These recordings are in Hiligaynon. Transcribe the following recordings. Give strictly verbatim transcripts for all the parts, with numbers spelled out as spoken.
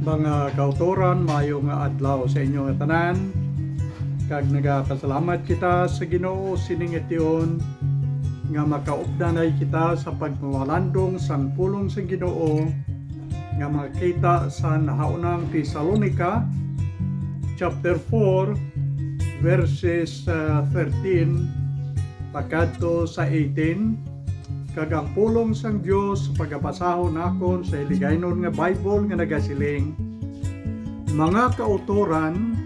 Mga kautoran, maayo nga adlaw sa inyo nga tanan. Kag nagapasalamat kita sa Ginoo sining tion nga makaupdanay kita sa pagmalandong sang pulong sang Ginoo nga makita sa nahaunang Tesalonica chapter four, verses, ah, thirteen pakadto sa eighteen. Kag ang pulong sang Dios pagabasahon nakon sa Hiligaynon nga Bible nga nagasiling, "Mga kautoran,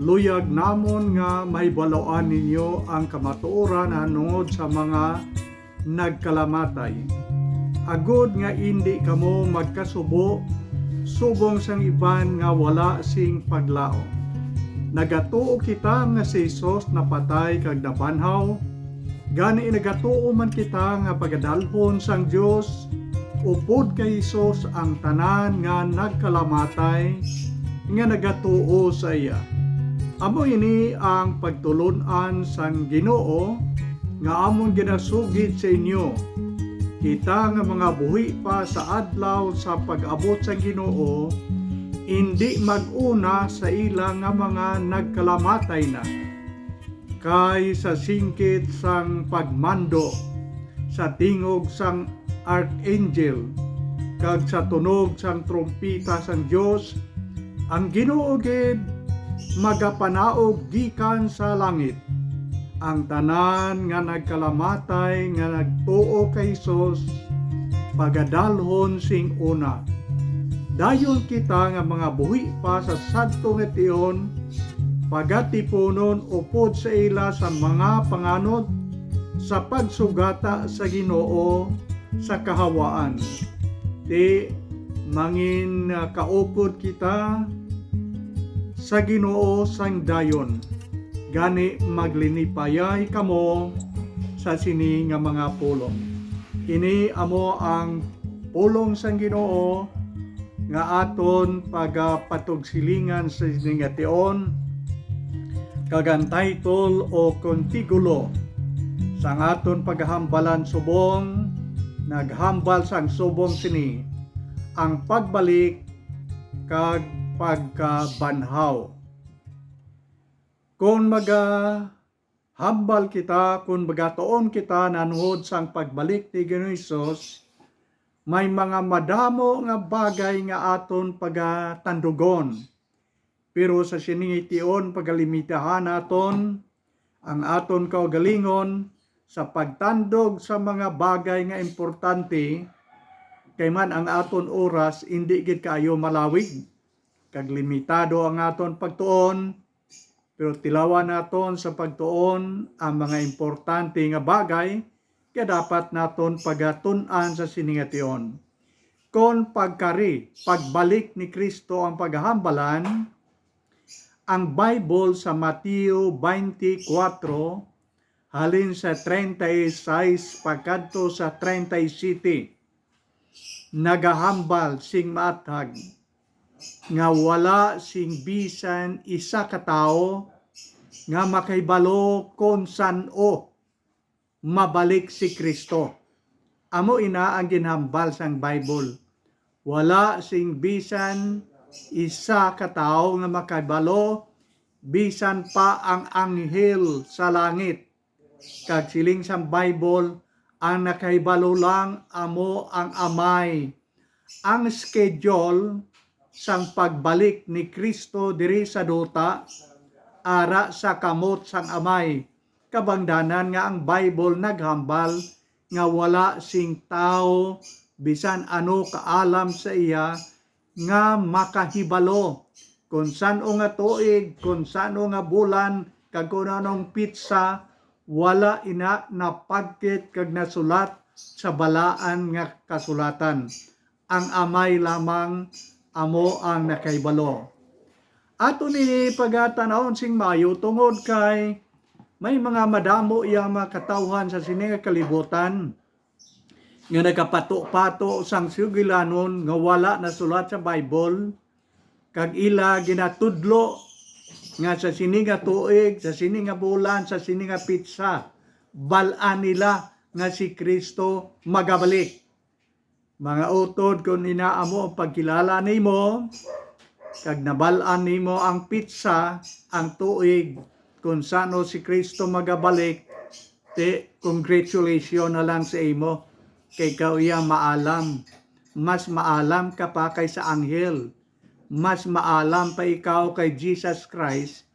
luyag namon nga mahibaloan ninyo ang kamatuoran nahanungod sa mga nagkalamatay, agod nga indi kamo magkasubo subong sang iban nga wala sing paglaom. Nagatuo kita nga si Jesus napatay kag nabanhaw, gani nagatuo man kita nga pagadalhon sang Dios upod kay Jesus ang tanan nga nagkalamatay nga nagatuo sa iya. Amo ini ang pagtulon-an sang Ginoo nga amon ginasugid sa inyo. Kita nga mga buhi pa sa adlaw sa pag-abot sang Ginoo, indi mag-una sa ila nga mga nagkalamatay na. Kay sa singkit sang pagmando, sa tingog sang archangel, kag sa tunog sang trumpeta sang Dios, ang Ginoo gid magapanaog gikan sa langit. Ang tanan nga nagkalamatay nga nagtuo kay Jesus pagadalhon sing una. Dayon kita nga mga buhi pa sa sadto nga tion pagatipunon upod sa ila sa mga panganod sa pagsugata sa Ginoo sa kahawaan. Ti mangin, ah, kaupod kita sa Ginoo sang dayon, gani maglinipayay kamo sa sini nga mga pulong. Ini amo ang pulong sang Ginoo nga aton pagapatugsilingan sa sini nga tion, kag ang title o kon titulo sang aton paghambalan subong naghambal sang subong sini, ang pagbalik kag pagkabanhaw. Kon maga hambal kita, kon magatuon kita nahanungod sang pagbalik ni Ginoong Hesus, may mga madamo nga bagay nga aton pagatandugon. Pero sa sini nga tion, pagalimitahan naton ang aton kaugalingon sa pagtandog sa mga bagay nga importante, kay man ang aton oras indi gid kaayo malawig, kag limitado ang aton pagtuon. Pero tilawan naton sa pagtuon ang mga importante nga bagay nga dapat naton pagatun-an sa sini nga tion. Kon pagkari, pagbalik ni Cristo ang paghambalan, ang Bible sa Mateo twenty-four, halin sa treinta y seis pakadto sa treinta y siete, nagahambal sing maathag nga wala sing bisan isa ka tawo nga makahibalo kon san-o mabalik si Cristo. Amo ina ang ginhambal sang Bible. Wala sing bisan isa ka tawo nga makahibalo, bisan pa ang anghel sa langit. Kag siling sang Bible, ang nakahibalo lang amo ang Amay. Ang schedule sang pagbalik ni Cristo diri sa duta ara sa kamot sang Amay, kabangdanan nga ang Bible naghambal nga wala sing tawo bisan ano kaalam sa iya nga makahibalo kon san-o nga tuig, kon san-o nga bulan, kag kon anong pitsa, wala ina napagkit kag nasulat sa balaan nga kasulatan. Ang Amay lamang amo ang nakahibalo. Ato ni pagatan-awon sing maayo, tungod kay may mga madamo iya mga katawhan sa sini nga kalibutan nga nagapato-pato sang sugilanon nga wala nasulat sa Bible, kag ila ginatudlo nga sa sini nga tuig, sa sini nga bulan, sa sini nga pitsa, bal-an nila nga si Cristo magabalik. Mga utod, kon ina amo ang pagkilala nimo, kag nabal-an nimo ang petsa, ang tuig, kung sano si Kristo magabalik, ti, congratulations na lang sa imo. Kay ikaw iya maalam. Mas maalam ka pa kaysa anghel. Mas maalam pa ikaw kay Jesus Christ,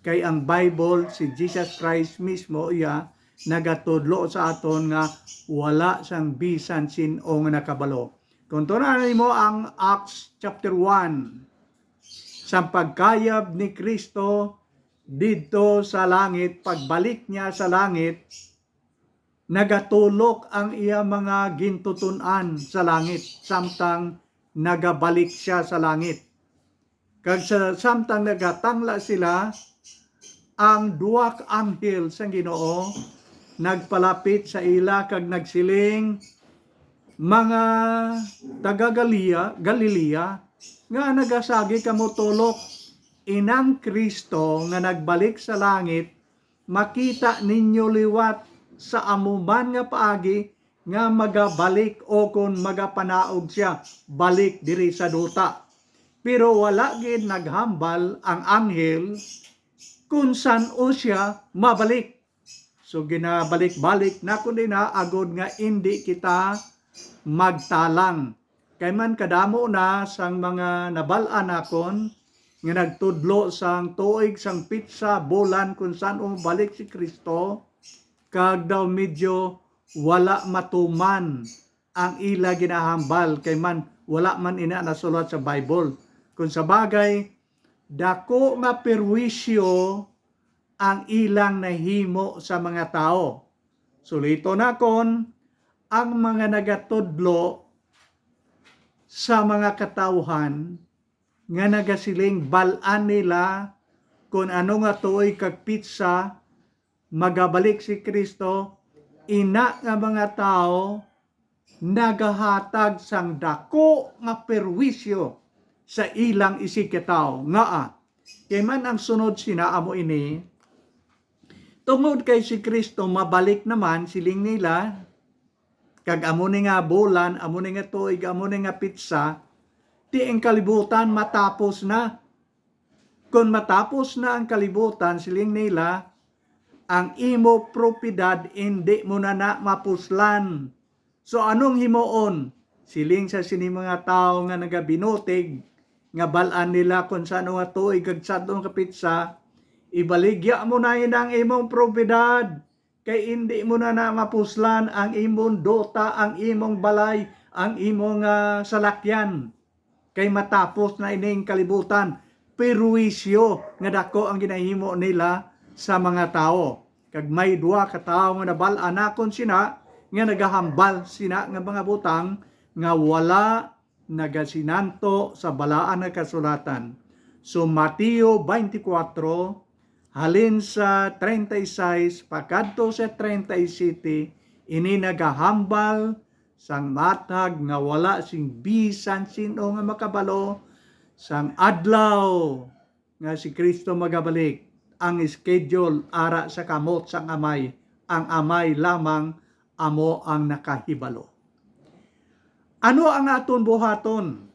kay ang Bible, si Jesus Christ mismo iya nagatudlo sa aton nga wala sang bisan sin-o nga nakabalo. Kung tuna nimo ang Acts chapter one, sa pagkayab ni Kristo didto sa langit, pagbalik niya sa langit, nagatulok ang iya mga gintuton-an sa langit, samtang nagabalik sia sa langit. Kag sa, samtang nagatangla sila, ang duha ka anghel sang Ginoo nagpalapit sa ila kag nagsiling, "Mga taga Galilea, Galilea, nga nagasagi kamo tulok, inang Kristo nga nagbalik sa langit, makita ninyo liwat sa amo man nga paagi nga magabalik, o kon magapanaog sia balik diri sa duta." Pero wala gid naghambal ang anghel kon san-o sia mabalik. So, ginabalik-balik na kuno na agod nga indi kita magtalang. Kay man kadamo na sang mga nabal-an nakon nga nagtudlo sang tuig, sang pitsa, bulan, kung san-o mabalik si Kristo, kag daw medyo wala matuman ang ila ginahambal, kay man wala man ina nasulat sa Bible. Kung sa bagay, dako nga perwisyo ang ilang nahimo sa mga tawo. Sulito nakon, ang mga nagatudlo sa mga katawhan nga nagasiling bal-an nila kon ano nga tuig kag pitsa magabalik si Kristo, ina nga mga tawo nagahatag sang dako nga perwisyo sa ilang isigkatawo. Ngaa? Kay man ang sunod sina amo ini, tungod kay si Kristo mabalik naman, siling nila, kag amo ni nga bulan, amo ni nga tuig, amo ni nga pitsa, ti ang kalibutan matapos na. Kon matapos na ang kalibutan, siling nila, ang imo propiedad indi mo na na mapuslan. So, anong himuon? Siling sa sini mga tawo nga nagabinutig, nga bal-an nila kon san-o nga tuig kag san-o nga pitsa, ibaligya mo na ina ang imong propiedad, kay indi mo na na mapuslan ang imong duta, ang imong balay, ang imong, ah, salakyan. Kay matapos na ining kalibutan, perwisyo nga dako ang ginahimo nila sa mga tawo. Kag may duha ka tawo nga nabal-an nakon sina, nga nagahambal sina nga mga butang nga wala nagasinanto sa Balaan nga Kasulatan. So, Mateo twenty-four, halin sa treinta y seis pakadto sa treinta y siete, ini nagahambal sang matag nga wala sing bisan sin-o nga makabalo sang adlaw nga si Kristo magabalik. Ang schedule ara sa kamot sang Amay, ang Amay lamang amo ang nakahibalo. Ano ang aton buhaton?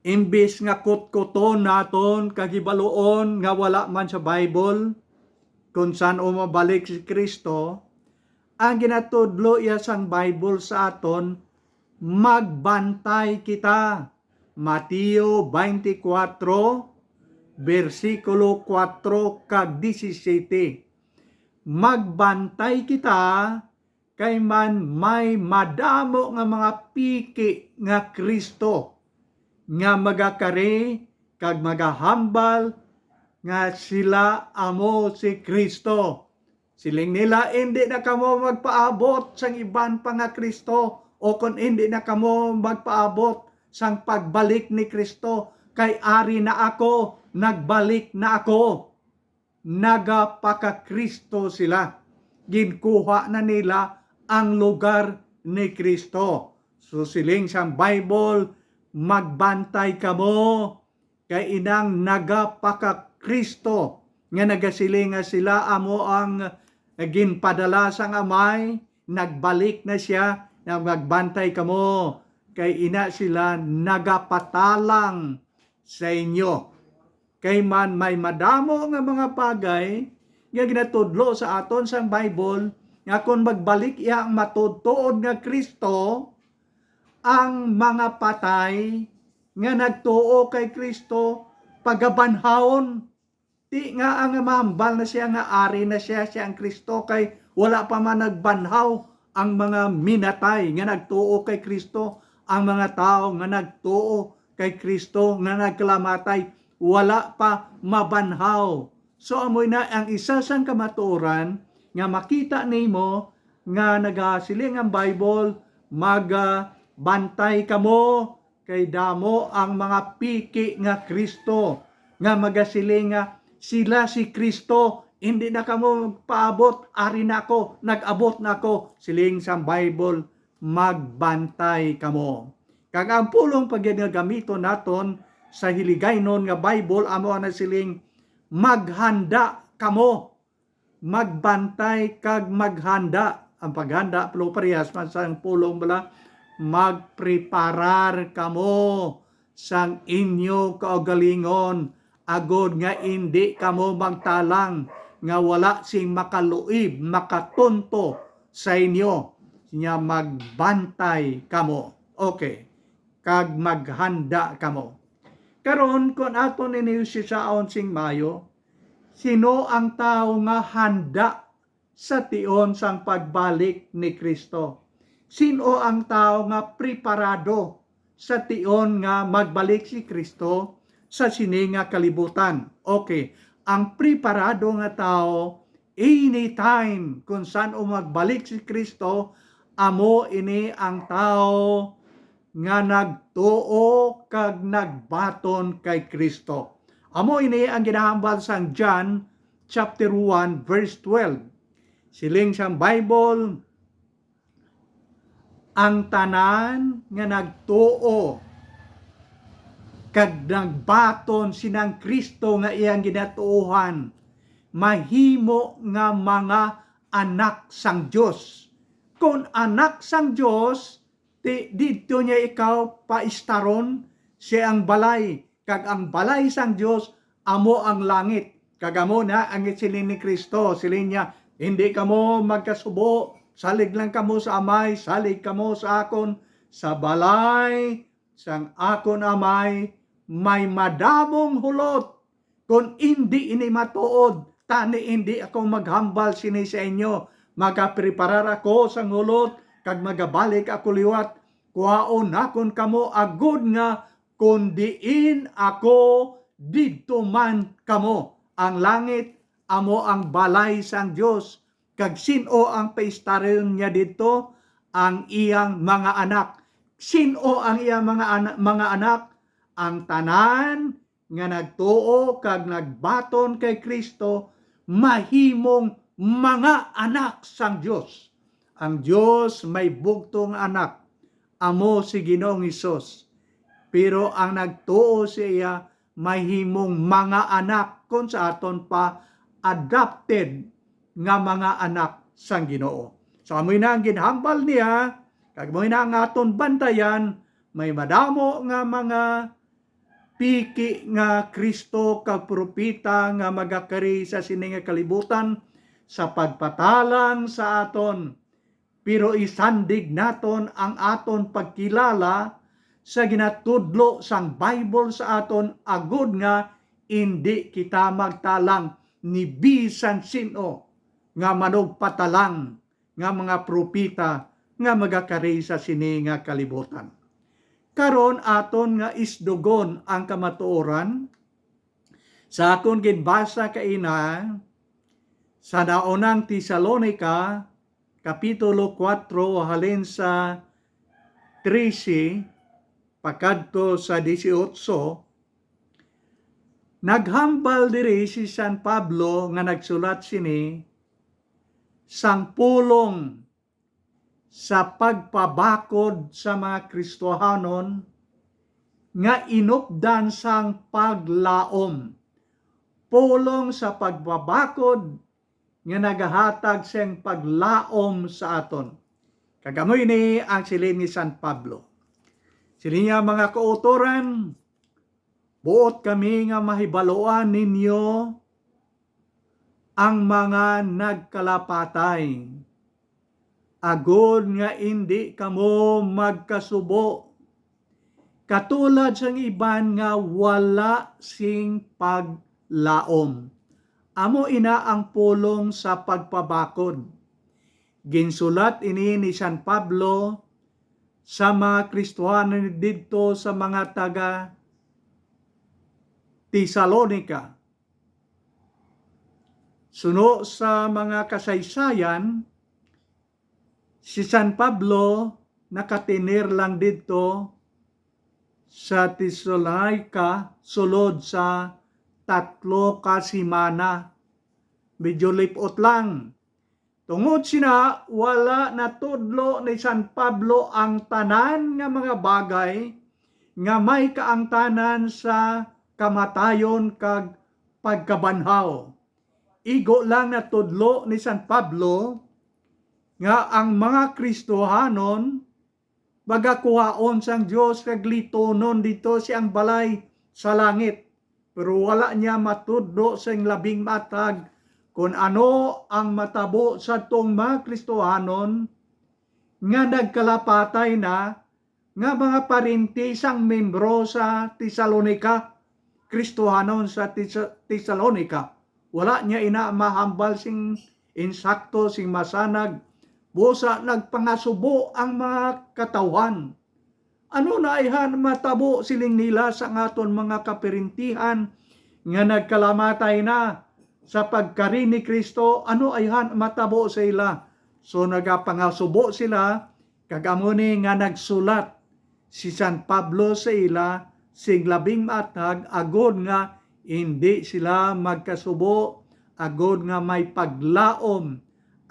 Imbis nga kutkuton naton kag hibaluon nga wala man sa Bible kon san-o mabalik si Kristo, ang ginatudlo iya sang Bible sa aton, magbantay kita. Mateo twenty-four, bersikulo kuwatro kag disisiete. Magbantay kita, kay man may madamo nga mga piki nga Kristo nga magakari kag magahambal nga sila amo si Kristo. Siling nila, "Indi na kamo magpaabot sang iban pa nga Kristo, o kon indi na kamo magpaabot sang pagbalik ni Kristo, kay ari na ako, nagbalik na ako." Nagapaka-Kristo sila. Ginkuha na nila ang lugar ni Kristo. So, siling sang Bible, "Magbantay kamo, kay inang nagapaka-Kristo nga nagasiling nga sila amo ang ginpadala sang Amay, nagbalik na sia, Magbantay kamo, kay ina sila nagapatalang sa inyo. Kay man may madamo nga mga bagay nga ginatudlo sa aton sang Bible, nga kon magbalik iya ang matuod-tuod nga Kristo, ang mga patay nga nagtuo kay Kristo pagabanhawon. Ti nga ang mahambal na siya nga ari na siya, siya ang Kristo, kay wala pa man nagbanhaw ang mga minatay nga nagtuo kay Kristo, ang mga tawo nga nagtuo kay Kristo nga nagkalamatay, wala pa mabanhaw. So, amoy na ang isa sang kamatuoran nga makita nimo nga nagasiling ang Bible, mag, ah, bantay kamo, kay damo ang mga piki nga Kristo nga magasiling nga sila si Kristo, hindi na kamo magpaabot, ari na ako, nag-abot na ako, siling sang Bible, magbantay kamo. Kag ang pulong pa gid nga gamiton naton sa Hiligaynon nga Bible amo ang nasiling, maghanda kamo, magbantay kag maghanda. Ang paghanda, pero parehas man sang pulong bala, magpreparar kamo sang inyo kaugalingon, agod nga indi kamo magtalang nga wala sing makaluib, makatunto sa inyo. Siya, magbantay kamo. Okay. Kag maghanda kamo. Karon, kon aton ini usisaon sing maayo, sino ang tawo nga handa sa tion sang pagbalik ni Kristo? Sino ang tawo nga preparado sa tion nga magbalik si Kristo sa sini nga kalibutan? Okay, ang preparado nga tawo, anytime kon san-o magbalik si Kristo, amo ini ang tawo nga nagtuo kag nagbaton kay Kristo. Amo ini ang ginahambal sang John chapter one, verse twelve. Siling sang Bible, ang tanan nga nagtuo kag nagbaton sinang Kristo nga iyang ginatuohan, mahimo nga mga anak sang Dios. Kon anak sang Dios, ti didto niya ikaw paistaron, siya ang balay, kag ang balay sang Dios amo ang langit. Kag amo na ang siling ni Kristo, siling niya, "Hindi kamo magkasubo, salig lang kamo sa Amay, salig kamo sa akon. Sa balay sang akon Amay may madamong hulot. Kon indi ini matuod, tani indi ako maghambal sini sa inyo. Magapreparar ako sang hulot, kag magabalik ako liwat. Kuhaon nakon kamo, agod nga kon diin ako, didto man kamo." Ang langit amo ang balay sang Dios, kag sin-o ang paistaron niya didto? Ang iyang mga anak. Sin-o ang iyang mga ana-, mga anak? Ang tanan nga nagtuo kag nagbaton kay Kristo mahimong mga anak sang Dios. Ang Dios may bugtong anak, amo si Ginoong Hesus. Pero ang nagtuo sa iya mahimong mga anak, kon sa aton pa, adopted nga mga anak sang Ginoo. So, amoy na ang ginhambal niya, kag amoy na ang aton bantayan, may madamo nga mga piki nga Kristo kag propeta nga magakari sa sini nga kalibutan sa pagpatalang sa aton. Pero isandig naton ang aton pagkilala sa ginatudlo sang Bible sa aton, agod nga indi kita magtalang ni bisan sin-o nga manugpatalang nga mga propeta nga magakari sa sini nga kalibutan. Karon, aton nga isdugon ang kamatuoran sa akon ginbasa kaina sa Naunang Tesalonica, Kapitulo kuwatro, halin sa trese pakadto sa disiotso. Naghambal diri si San Pablo nga nagsulat sini sang pulong sa pagpabakod sa mga Kristohanon nga inupdan sang paglaom. Pulong sa pagpabakod nga nagahatag sing paglaom sa aton. Kag amo ini ang siling ni San Pablo. Siling niya, "Mga kautoran, buot kami nga mahibaluan ninyo ang mga nagkalapatay, agod nga indi kamo magkasubo katulad sang iban nga wala sing paglaom." Amo ina ang pulong sa pagpabakod. Ginsulat ini ni San Pablo sa mga Kristohanon didto sa mga taga Tesalonica. Suno sa mga kasaysayan, si San Pablo nakatener lang didto sa Tesalonica sulod sa tatlo ka semana. Medyo lip-ot lang. Tungod sina, wala natudlo ni San Pablo ang tanan nga mga bagay nga may kaangtanan sa kamatayon kag pagkabanhaw. Igo lang natudlo ni San Pablo nga ang mga Kristohanon magakuhaon sang Dios kag litonon didto siyang balay sa langit. Pero wala niya matudlo sing labing maathag kon ano ang matabo sadtong mga Kristohanon nga nagkalapatay na, nga mga parinti sang membro sa Tesalonica, Kristohanon sa Tes-, Tesalonica. Wala niya ina mahambal sing insakto, sing masanag. Busa nagpangasubo ang mga katawhan. Ano na ayhan matabo, siling nila, sa aton mga kapirintihan nga nagkalamatay na sa pagkari ni Cristo? Ano ayhan matabo sa ila? So nagapangasubo sila, kag amo ni nga nagsulat si San Pablo sa ila sing labing maathag, agod nga indi sila magkasubo, agod nga may paglaom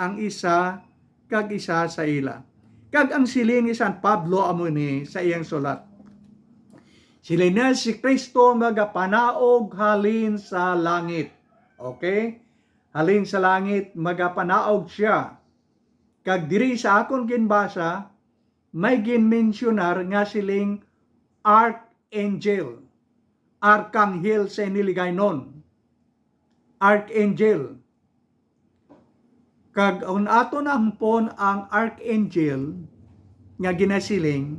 ang isa kag isa sa ila. Kag ang siling ni San Pablo amo ni sa iyang sulat. Siling niya, si Cristo magapanaog halin sa langit. Okay? Halin sa langit, magapanaog siya. Kag diri sa akon ginbasa, may ginmensyonar nga siling archangel, arkanghel sa Hiligaynon. Archangel. Kag kon aton ampon ang archangel nga ginasiling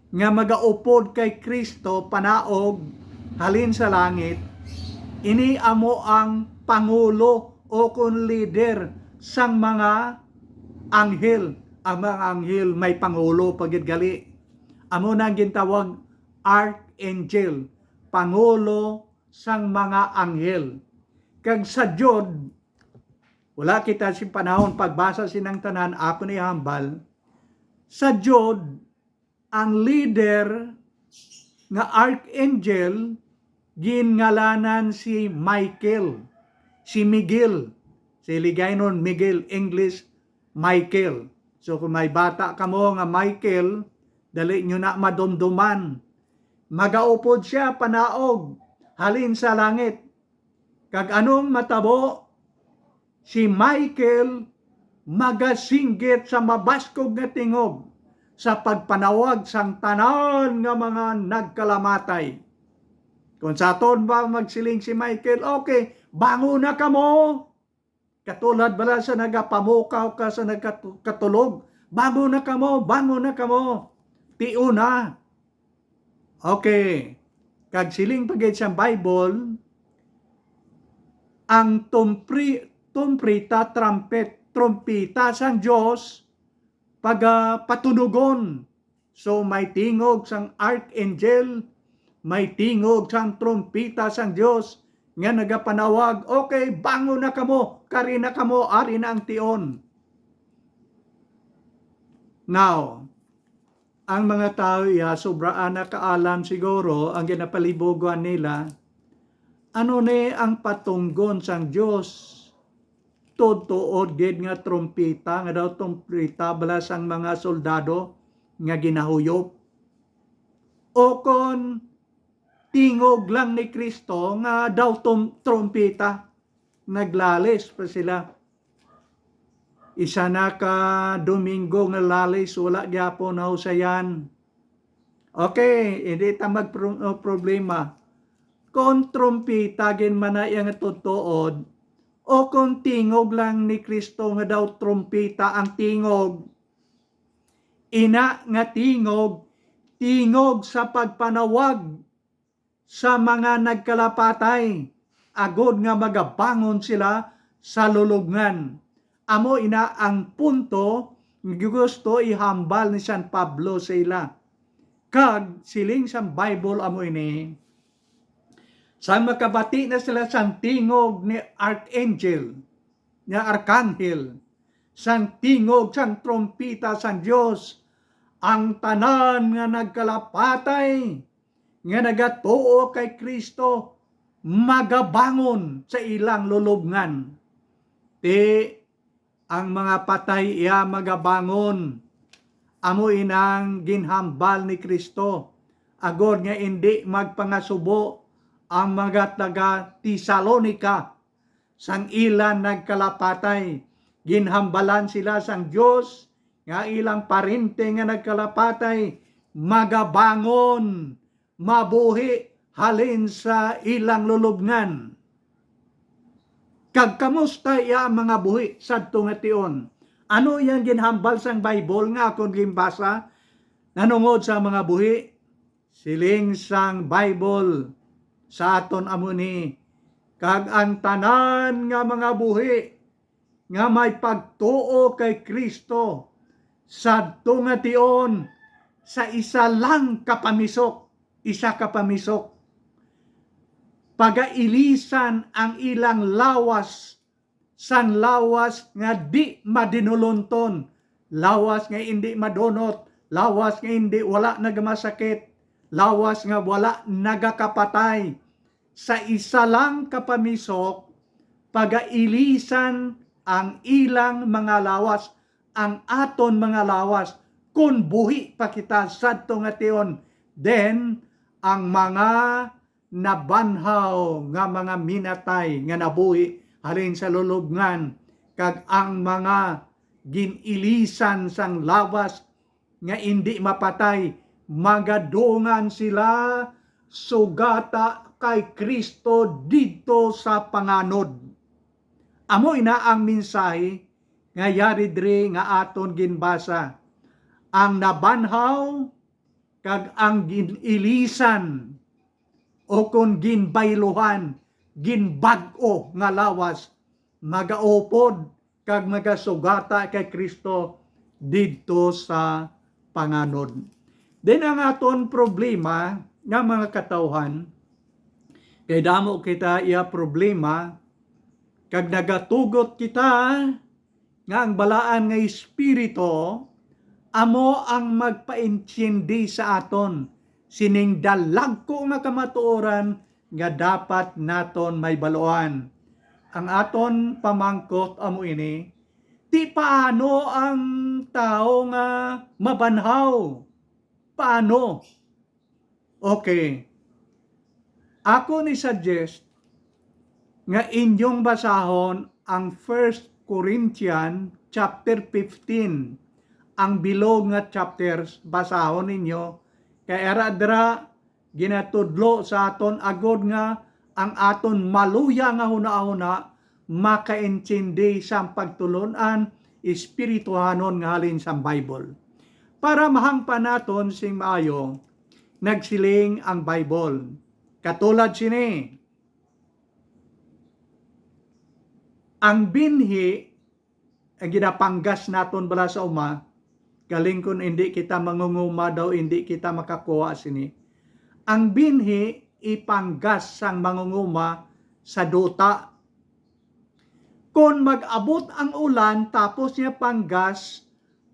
nga magaupod kay Cristo panaog halin sa langit, ini amo ang pangulo o kon leader sang mga anghel. Ang mga anghel may pangulo pa gid gali. Amo na ang gintawag archangel, pangulo sang mga anghel. Kag sa Jud, wala kita sing panahon pagbasa sinang tanan, ako ni hambal. Sa Jud, ang leader nga archangel, ginngalanan si Michael, si Miguel, sa Hiligaynon Miguel, English Michael. So kung may bata kamo nga Michael, dali nyo na madumduman. Magaupod siya panaog halin sa langit. Kag anong matabo? Si Michael magasinggit sa mabaskog nga tingog sa pagpanawag sang tanan nga mga nagkalamatay. Kung sa aton ba magsiling si Michael, "Okay, bangon na kamo." Katulad bala sa nagapamukaw ka sa nagkatu-, katulog, "Bangon na kamo, bangon na kamo. Tion na." Okay. Kag siling pa gid sang Bible, ang tumpri-, tumprita, trumpet, trumpita sang Dios, paga-, patunugon. So, may tingog sang archangel, may tingog sang trumpita sang Dios nga nagapanawag, "Okay, bangon na kamo, kari na kamo, ari na ang tion." Now, ang mga tawo iya, sobraan na kaalam siguro ang ginapalibuguan nila. Ano ni ang patunggon sang Dios? Tuod-tuod gid nga trumpeta, nga daw trumpeta bala sang mga soldado nga ginahuyop? O kon tingog lang ni Cristo nga daw tum-, trumpeta? Naglalis pa sila. Isa na ka Domingo nga lalis, wala gyapon nahusayan. Okay, hindi ta mag-pro-, problema. Kung trumpeta gid man na iya nga tutuod, o kung tingog lang ni Kristo nga daw trumpeta ang tingog, ina nga tingog, tingog sa pagpanawag sa mga nagkalapatay, agod nga magabangon sila sa lulubngan. Amo ina ang punto nga gusto ihambal ni San Pablo sa ila. Kag siling sang Bible amo ini, sang makabati na sila sang tingog ni archangel, ni arkanghel, sang tingog sang trumpeta sang Dios, ang tanan nga nagkalapatay nga nagatuo kay Cristo magabangon sa ilang lulubngan. Ti ang mga patay iya magabangon. Amo inang ginhambal ni Cristo, agod nga indi magpangasubo ang mga taga Tesalonica sang ila nagkalapatay. Ginhambalan sila sang Dios nga ilang parente nga nagkalapatay magabangon, mabuhi halin sa ilang lulubngan. Kag kamusta iya ang mga buhi sadto nga tion? Ano iyang ginhambal sang Bible nga akon ginbasa nanungod sa mga buhi? Siling sang Bible sa aton amo ni, kag ang tanan nga mga buhi nga may pagtuo kay Cristo sadto nga tion sa isa lang ka pamisok, isa ka pamisok. Pagailisan ang ilang lawas sang lawas nga di madinulonton, lawas nga indi madunot, lawas nga indi, wala nagamasakit, lawas nga wala nagakapatay. Sa isa lang ka pamisok, pagailisan ang ilang mga lawas, ang aton mga lawas, kon buhi pa kita sadto nga tion. Then, ang mga nabanhaw nga mga minatay nga nabuhi halin sa lulubngan, kag ang mga gin-ilisan sang lawas nga indi mapatay, magadungan sila sugata kay Cristo didto sa panganod. Amo ina ang mensahe nga yari diri nga aton ginbasa. Ang nabanhaw kag ang gin-ilisan, o kon ginbayluhan, ginbag-o nga lawas, magaupod kag magasugata kay Cristo didto sa panganod. Then ang aton problema nga mga katawhan, kay damo kita iya problema, kag nagatugot kita nga ang balaan nga Espiritu amo ang magpaintindi sa aton sining dalagko nga kamatuoran nga dapat naton mahibaluan. Ang aton pamangkot amo ini, ti paano ang tawo nga mabanhaw? Paano? Okay. Ako ni suggest nga inyong basahon ang First Corinthians chapter fifteen. Ang bilog nga chapters, basahon ninyo. Kay ara dira ginatudlo sa aton agod nga ang aton maluya nga hunahuna makaintindi sang pagtulon-an espirituhanon nga halin sang Bible. Para mahangpan naton sing maayo, nagsiling ang Bible. Katulad sini, ang binhi, ang ginapanggas naton bala sa uma, galing kun hindi kita mangunguma daw, hindi kita makakuha sini. Ang binhi ipanggas sang mangunguma sa duta. Kon mag-abot ang ulan, tapos niya panggas,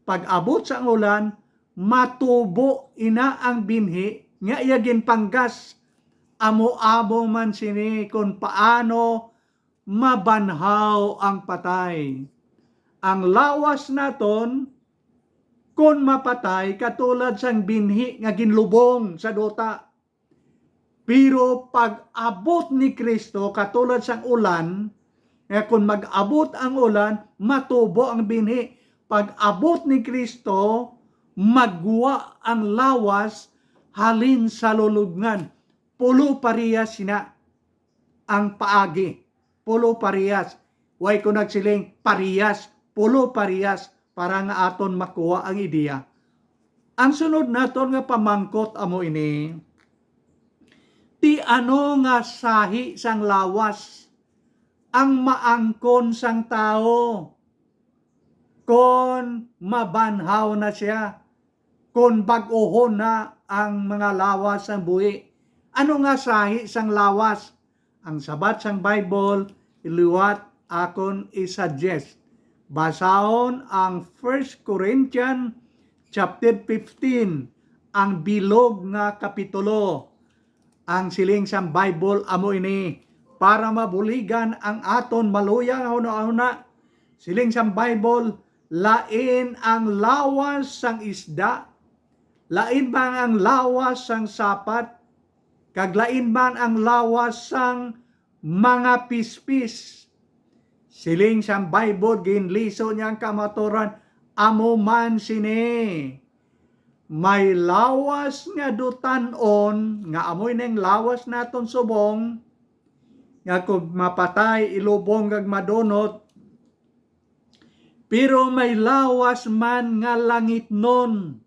pag-abot sa ulan, matubo ina ang binhi nga iya ginpanggas. Amo-amo man sini kon paano mabanhaw ang patay. Ang lawas naton, kon mapatay, katulad sang binhi nga ginlubong sa duta. Pero pag-abot ni Cristo, katulad sang ulan, Nga kon mag-abot ang ulan, matubo ang binhi. Pag-abot ni Cristo, maggwa ang lawas halin sa lulubngan. Pulo parehas sina ang paagi. Pulo parehas. Way ko nagsiling parehas, pulo parehas para nga aton makuha ang ideya. Ang sunod naton nga pamangkot amo ini, ti ano nga sahi sang lawas ang maangkon sang tawo kon mabanhaw na sia, kon bag-ohon na ang mga lawas sang buhi? Ano nga sahi sang lawas? Ang sabat sang Bible, liwat akon i-suggest. Basahon ang First Corinthians chapter fifteen, ang bilog nga kapitulo. Ang siling sang Bible amo ini, para mabuligan ang aton maluya nga hunahuna. Siling sang Bible, lain ang lawas sang isda, lain man ang lawas sang sapat, kag lain man ang lawas sang mga pispis. Siling sang Bible, ginliso niya ang kamaturan, amo man sini. May lawas nga dutan-on, nga amoy ning lawas naton subong, nga kung mapatay, ilubong kag madunot, pero may lawas man nga langitnon.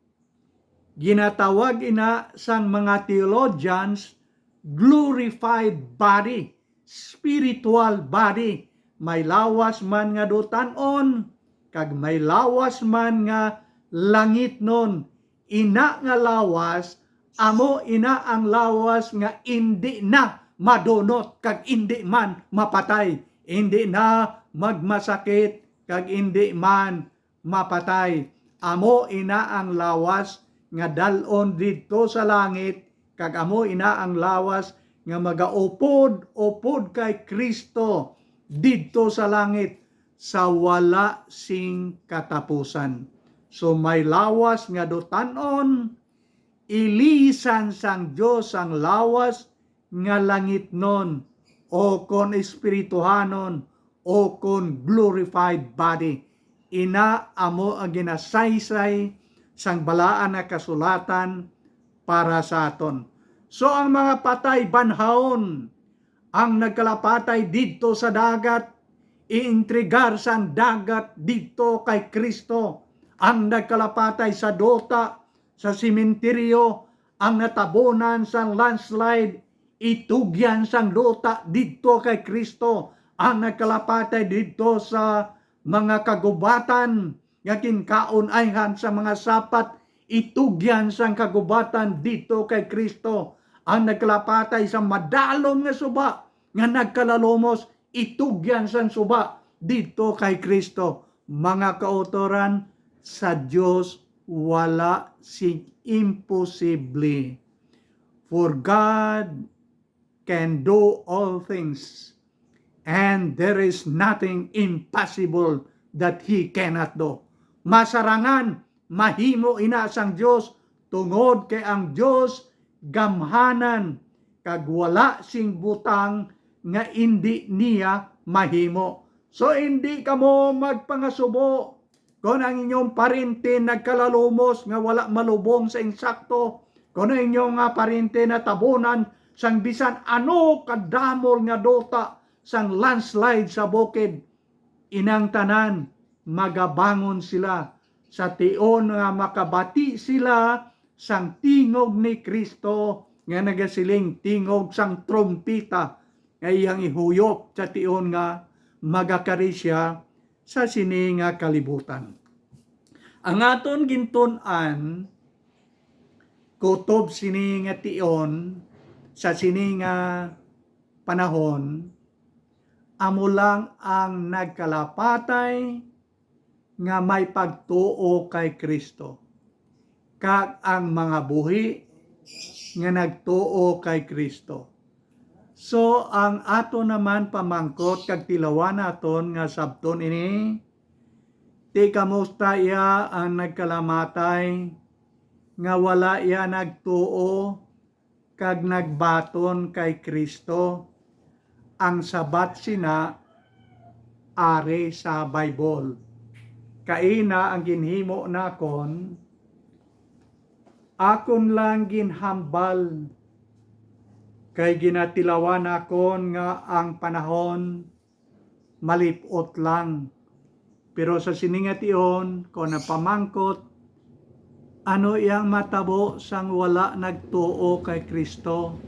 Ginatawag ina sang mga theologians glorified body, spiritual body. May lawas man nga dutan-on, kag may lawas man nga langitnon. Ina nga lawas, amo ina ang lawas nga indi na madunot kag indi man mapatay, indi na magmasakit kag indi man mapatay. Amo ina ang lawas nga dal-on didto sa langit, kag amo ina ang lawas nga magaupod-upod kay Cristo didto sa langit sa wala sing katapusan. So may lawas nga dutan-on, ilisan sang Dios ang lawas nga langitnon, o kon espirituhanon, o kon glorified body. Ina amo ang ginasaysay sang Balaan nga Kasulatan para sa aton. So ang mga patay banhawon, ang nagkalapatay didto sa dagat, ientregar sang dagat didto kay Cristo. Ang nagkalapatay sa duta, sa sementeryo, ang natabunan sang landslide, itugyan sang duta didto kay Cristo. Ang nagkalapatay didto sa mga kagubatan nga ginkaon-ayhan sa mga sapat, itugyan sang kagubatan didto kay Cristo. Ang nagkalapatay sa madalom nga suba nga nagkalalumos, itugyan sang suba didto kay Cristo. Mga kautoran, sa Dios wala sing imposible. For God can do all things, and there is nothing impossible that He cannot do. Masarangan, mahimo ina sang Dios, tungod kay ang Dios gamhanan, kag wala sing butang nga indi niya mahimo. So, indi kamo magpangasubo kon ang inyong parente nagkalalumos nga wala malubong sa insakto, kon ang inyong, ah, parente natabunan sang bisan ano kadamol nga duta sang landslide sa bukid. Inang tanan, magabangon sila sa tion nga makabati sila sang tingog ni Cristo nga nagasiling, tingog sang trumpeta nga iyang ihuyop sa tion nga magakari sia sa sini nga kalibutan. Ang aton gintun-an kutob sini nga tion sa sini nga panahon, amo lang ang nagkalapatay nga may pagtuo kay Cristo, kag ang mga buhi nga nagtuo kay Cristo. So, ang ato naman pamangkot kag tilawan naton nga sabton ini, ti kamusta iya ang nagkalamatay nga wala iya nagtuo kag nagbaton kay Cristo? Ang sabat sina, ari sa Bible. Kaina ang ginhimo nakon, akon lang ginhambal, kay ginatilawan nakon nga ang panahon malip-ot lang. Pero sa sini nga tion, kon ang pamangkot, ano iyang matabo sang wala nagtuo kay Cristo?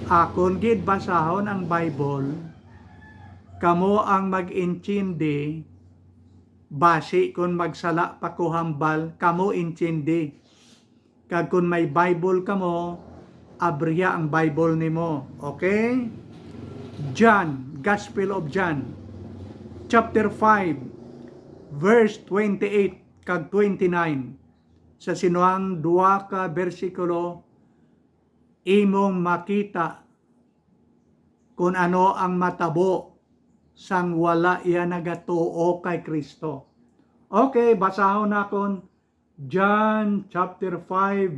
Akon gid basahon ang Bible. Kamo ang mag-intindi, basi kon magsala pa ko hambal, kamo intindi. Kag kon may Bible kamo, abriha ang Bible nimo. Okay? John, Gospel of John, chapter five, verse twenty-eight kag twenty-nine. Sa sinuang duha ka bersikulo, imong makita kon ano ang matabo sang wala iya nagatuo kay Cristo. Okay, basahon nakon John chapter five,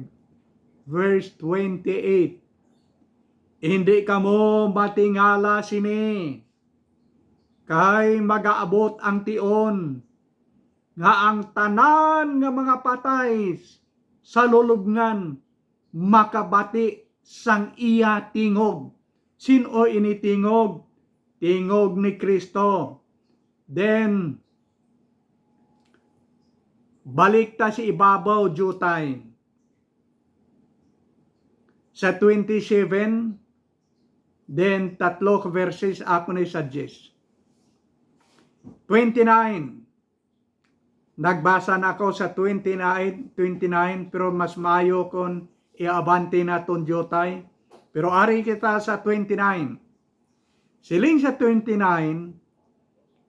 verse twenty-eight. Hindi kamo matingala sini, kay magaabot ang tion nga ang tanan nga mga patay sa lulubngan makabati sang iya tingog. Sin-o ini tingog? Tingog ni Cristo. Then, balik ta sa ibabaw, diutay. Sa twenty-seven, then tatlo ka verses ako na i-suggest. Twenty-nine. Nagbasa na ako sa twenty-nine, twenty-nine, pero mas maayo kon iabante naton diutay. Pero ari kita sa twenty-nine. Siling sa twenty-nine,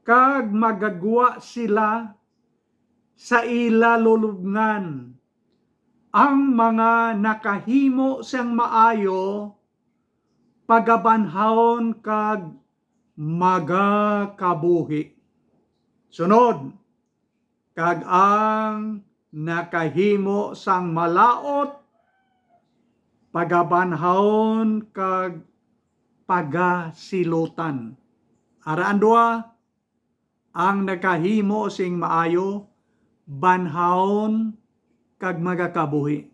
"Kag magagwa sila sa ila lulubngan, ang mga nakahimo sang maayo, pagabanhawon kag magakabuhi." Sunod, "Kag ang nakahimo sang malaut, pagabanhawon kag pagasilutan." Ara ang duha, ang nakahimo sing maayo, banhawon kag magakabuhi.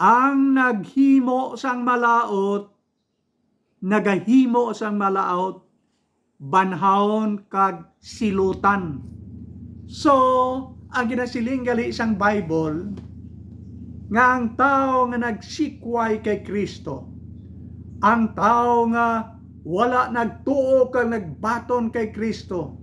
Ang naghimo sang malaut, nagahimo sang malaut, banhawon kag silutan. So, ang ginasiling gali sang Bible, nga ang tawo nga nagsikway kay Cristo, ang tawo nga wala nagtuo kag nagbaton kay Cristo,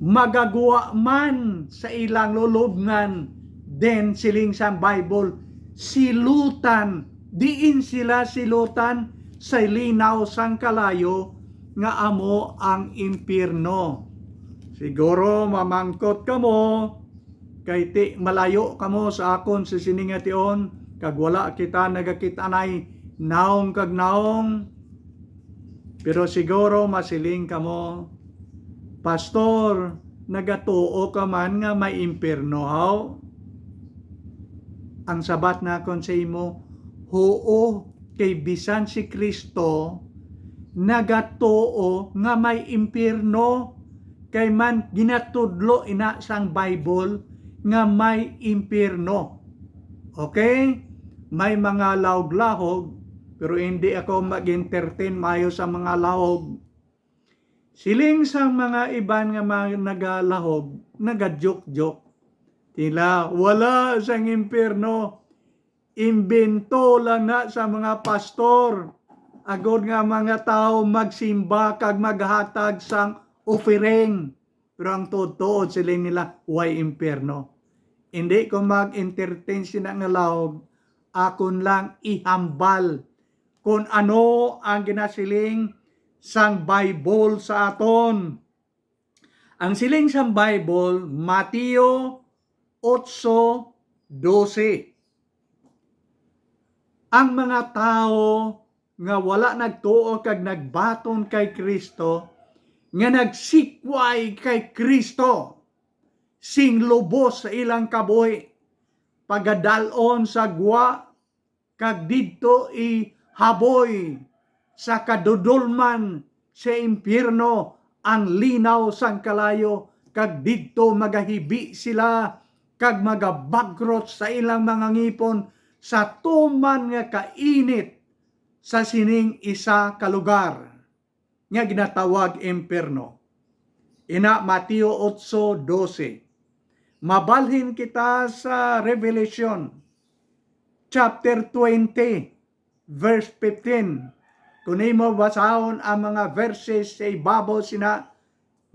magagwa man sa ilang lulubngan, then siling sang Bible, silutan, diin sila silutan sa linaw sang kalayo nga amo ang impyerno. Siguro mamangkot kamo, kay ti malayo kamo sa akon sa sini nga tion, kag wala kita nagakit-anay naong kag naong. Pero siguro masiling kamo, "Pastor, nagatuo ka man nga may impyerno, haw?" Ang sabat nakon sa imo, huo, kay bisan si Cristo nagatuo nga may impyerno, kay man ginatudlo ina sang Bible nga may impyerno. Okay? May mga lahog-lahog, pero hindi ako mag-entertain maayo sa mga lahog. Siling sang mga iban nga mga nagalahog, nagajoke-joke, tila wala sang impyerno. Imbento lang na sa mga pastor, agod nga mga tawo magsimba kag maghatag sang offering. Pero ang tuod-tuod, siling nila, way impyerno. Hindi ko mag-entertain sina nga lahog, akon lang ihambal kon ano ang ginasiling sang Bible sa aton. Ang siling sang Bible, Mateo otso dose. Ang mga tawo nga wala nagtuo kag nagbaton kay Cristo, nga nagsikway kay Cristo sing lubos sa ilang kabuhi, pagadal-on sa gwa, kag didto ihaboy sa kadudolman sa impyerno, ang linaw sang kalayo, kag didto magahibi sila kag magabagrot sa ilang mga ngipon sa tuman nga kainit sa sining isa ka lugar nga ginatawag impierno. Ina, Mateo otso dose. Mabalhin kita sa Revelation chapter twenty, verse fifteen. Kung imo basahon ang mga verses sa ibabaw, sina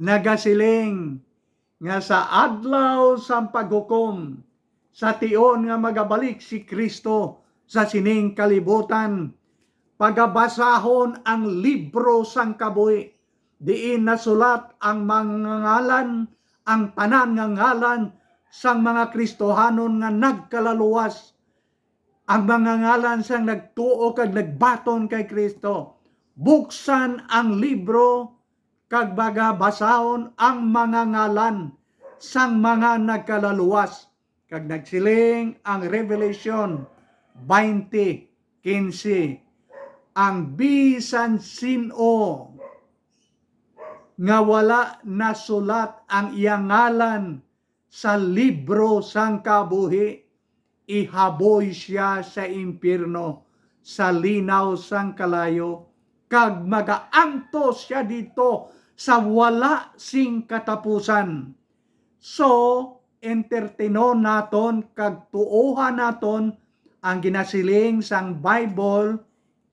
nagasiling nga sa adlaw sang paghukom, sa tion nga magabalik si Cristo sa sining kalibutan, pagabasahon ang libro sang kabuhi, diin nasulat ang mga ngalan, ang tanan nga ngalan sang mga Kristohanon nga nagkalaluwas, ang mga ngalan sang nagtuo kag nagbaton kay Cristo. Buksan ang libro kag bagabasahon ang mga ngalan sang mga nagkalaluwas. Kag nagsiling ang Revelation twenty quince, ang bisan sin-o nga wala nasulat ang iya ngalan sa libro sang kabuhi, ihaboy sia sa impierno, sa linaw sang kalayo, kag magaantos sia didto sa wala sing katapusan. So, entertainon naton kag tuohan naton ang ginasiling sang Bible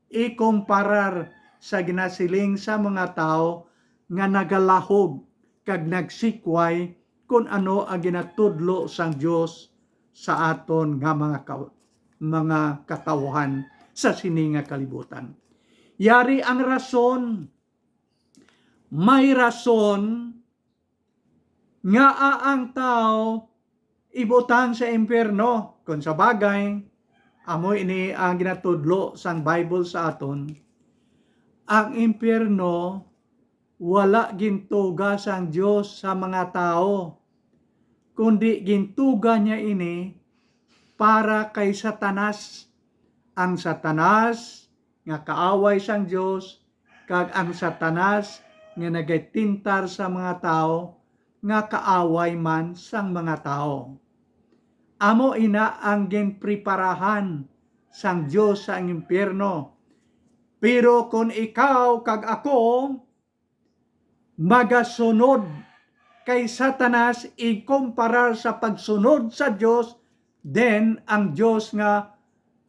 ikumparar sa ginasiling sa mga tawo nga nagalahog kag nagsikway kon ano ang ginatudlo sang Dios sa aton nga mga ka-, mga katawuhan sa sini nga kalibutan. Yari ang rason, may rason ngaa ang tawo ibutang sa impierno? Kon sa bagay, amo ini ang ginatudlo sang Bible sa aton. Ang impierno wala gintuga sang Dios sa mga tawo, kundi gintuga niya ini para kay Satanas. Ang Satanas nga kaaway sang Dios, kag ang Satanas nga nagatintar sa mga tawo nga kaaway man sang mga tawo. Amo ina ang ginpreparahan sang Dios sa impierno. Pero kon ikaw kag ako magasunod kay Satanas ikumparar sa pagsunod sa Dios, then ang Dios nga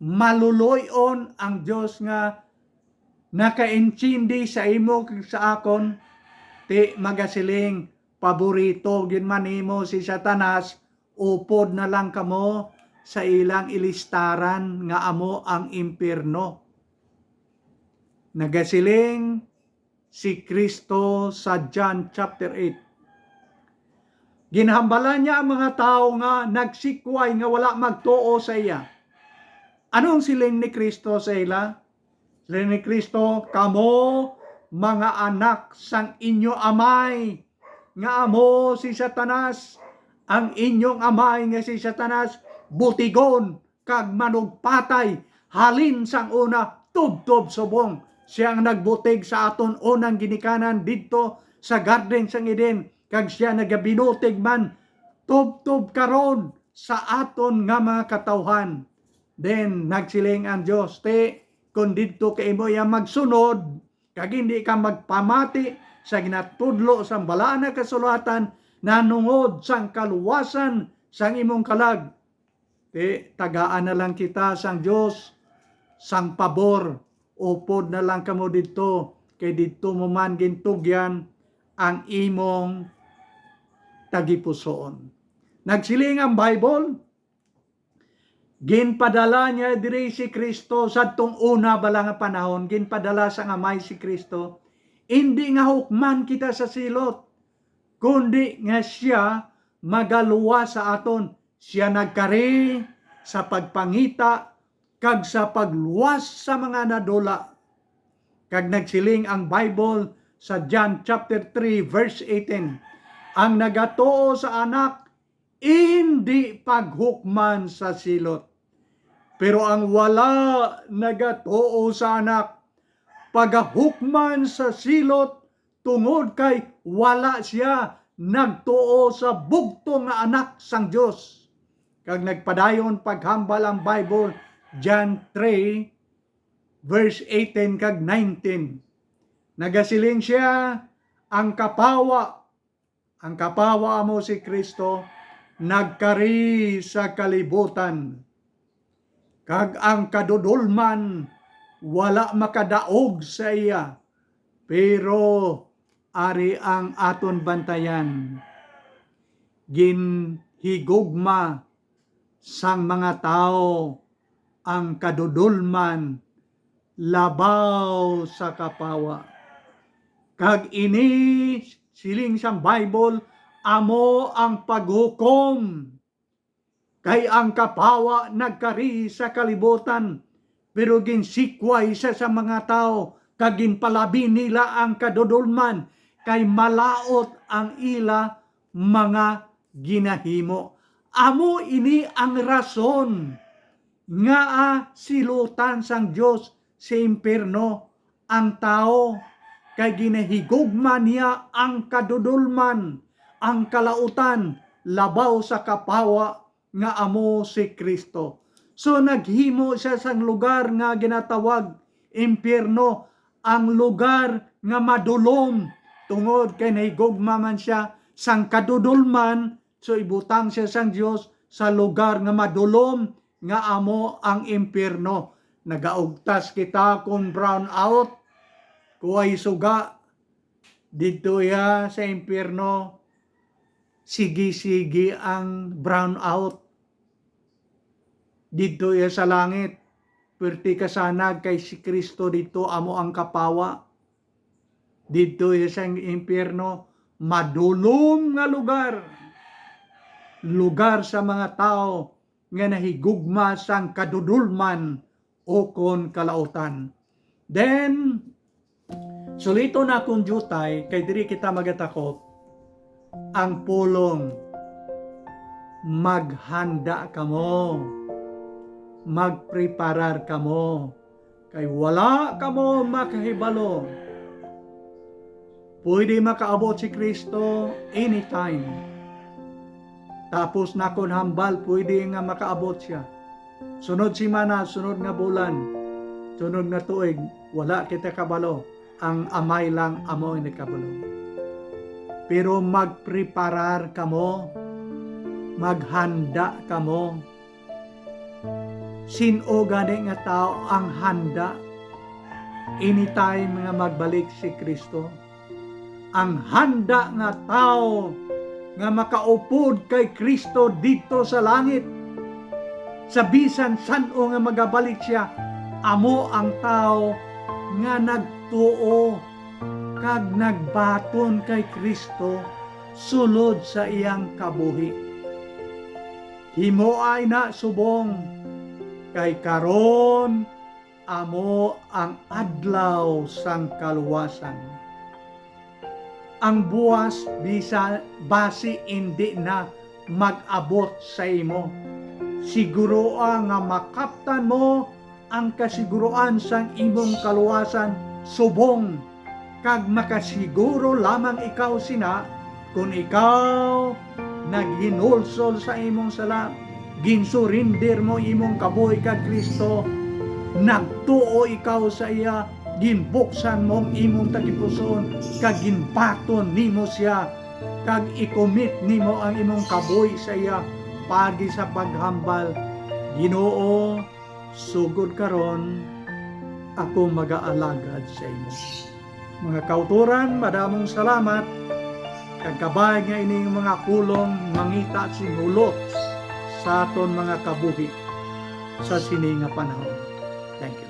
maluloy-on, ang Dios nga nakaintindi sa imo kag sa akon, ti magasiling, paborito gid man nimo si Satanas, upod na lang kamo sa ilang ilistaran nga amo ang impierno. Nagasiling si Cristo sa John chapter eight. Ginhambalan niya ang mga tawo nga nagsikway nga wala magtuo sa iya. Anong siling ni Cristo sa ila? Siling ni Cristo, "Kamo mga anak sang inyo amay, nga amo si Satanas. Ang inyong amay nga si Satanas, butigon kag manugpatay halin sang una tubtob subong. Siya ang nagbutig sa aton unang ginikanan didto sa garden sang Eden, kag siya nagabinutig man tubtob karon sa aton nga mga katawhan." Then nagsiling ang Dios, "Ti, kon didto ka imo iya magsunod, kag hindi ka magpamati sa ginatudlo sang Balaan nga Kasulatan nahanungod sang kaluwasan sang imong kalag, ti, tagaan na lang kita sang Dios sang pabor, upod na lang kamo didto, kay didto mo man gintugyan ang imong tagipusoon." Nagsiling ang Bible, ginpadala niya diri si Cristo sadtong una bala nga panahon, ginpadala sang Amay si Cristo, indi nga hukman kita sa silot, kundi nga siya magaluwas sa aton. Siya nagkari sa pagpangita kag sa pagluwas sa mga nadula. Kag nagsiling ang Bible sa John chapter three, verse eighteen, "Ang nagatuo sa Anak indi paghukman sa silot. Pero ang wala nagatuo sa Anak, pagahukman sa silot, tungod kay wala sia nagtuo sa bugtong nga Anak sang Dios. Kag nagpadayon paghambal ang Bible, John three, verse eighteen kag nineteen. Nagasiling sia, "Ang kapawa, ang kapawa amo si Cristo, nagkari sa kalibutan, kag ang kadudolman wala makadaog sa iya." Pero ari ang aton bantayan. Ginhigugma sang mga tawo ang kadudolman labaw sa kapawa. Kag ini, siling sang Bible, amo ang paghukom. Kay ang kapawa nagkari sa kalibutan, pero ginsikway sia sa mga tawo, kag ginpalabi nila ang kadudolman, kay malaut ang ila mga ginahimo. Amo ini ang rason nga, ah, silutan sang Dios sa impierno ang tawo, kay ginahigugma niya ang kadudolman, ang kalautan, labaw sa kapawa nga amo si Cristo. So, naghimo sia sang lugar nga ginatawag impierno, ang lugar nga madulom, tungod kay nahigugma man sia sang kadudolman. So, ibutang sia sang Dios sa lugar nga madulom, nga amo ang impierno. Nagaugtas kita kon brown out, kuway suga, didto iya sa impierno, sige-sige ang brown out. Didto iya sa langit, perti kasanag kay si Cristo didto amo ang kapawa. Didto iya sa impierno, madulom nga lugar, lugar sa mga tawo nga nahigugma sang kadudolman ukon kalautan. Then, suliton na akong diutay, kay diri kita magatakop. Ang pulong, maghanda kamo, magpreparar kamo, kay wala kamo makahibalo. Pwede makaabot si Cristo anytime. Tapos na kon hambal, pwede nga makaabot siya. Sunod semana, sunod nga bulan, sunod nga tuig, wala kita kabalo. Ang Amay lang amo ang nakabalo. Pero magpreparar kamo, maghanda kamo. Sin-o gani nga tawo ang handa anytime nga magbalik si Cristo? Ang handa nga tawo nga makaupod kay Cristo didto sa langit, sa bisan san-o nga magabalik siya, amo ang tawo nga nagtuo kag nagbaton kay Cristo sulod sa iyang kabuhi. Himoa ina subong, kay karon amo ang adlaw sang kaluwasan. Ang buwas bisa basi indi na mag-abot sa imo. Siguroa nga makaptan mo ang kasiguroan sang imong kaluwasan subong, kag makasiguro lamang ikaw sina kon ikaw naghinulsol sa imong sala, ginsurinder mo imong kabuhi kag Cristo, nagtuo ikaw sa iya, ginbuksan mo ang imong tagipusoon, kag ginbaton nimo sia, kag ikumit nimo ang imong kabuhi sa iya, paagi sa paghambal, "Ginoo, sugod karon ako magaalagad sa imo." Mga kautoran, madamong salamat, kag kabay nga ining mga pulong mangita sing hulot sa aton mga kabuhi sa sini nga panahon. Thank you.